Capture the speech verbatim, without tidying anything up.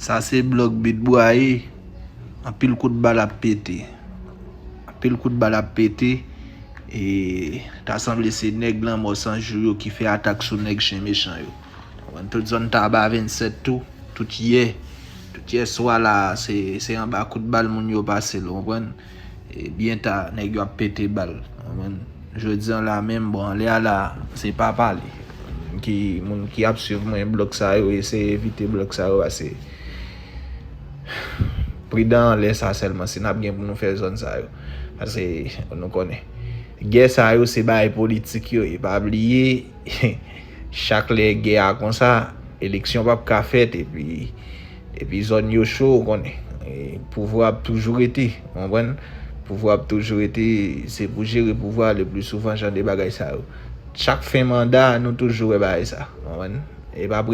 Sa se blòk Bit Bwaye. Anpil kout bal ap pete. Anpil kout bal ap pete. E ta sanble se nèg Lanmò San Jou yo ki fè atak sou nèg Chen Mechan yo. Konprann? Tout zòn Taba vennsèt tou, tout yè. Tout yè swa la, se, se anba kout bal moun yo pase l, konprann? E byen ta, nèg yo ap pete bal, konprann? Jodi an la menm, bon, anlè a la, se pa pale. Ki, moun ki ap swiv mwen blòk sa yo, eseye evite blòk sa yo, pase pridan anlè sa sèlman, si n ap gen pou nou fè zòn sa yo. Pase nou konnen. Gè sa yo, se bagay politik yo ye. Pa bliye, chak lè gè a konsa, eleksyon p ap ka fèt, epi, epi zòn yo cho, ou konnen. E pouvwa ap toujou rete, ou konprann? Pouvwa ap toujou rete, se pou jere pouvwa le pli souvan, jan de bagay sa yo. Chak fen manda, nou toujou wè bagay sa, ou konprann? E pa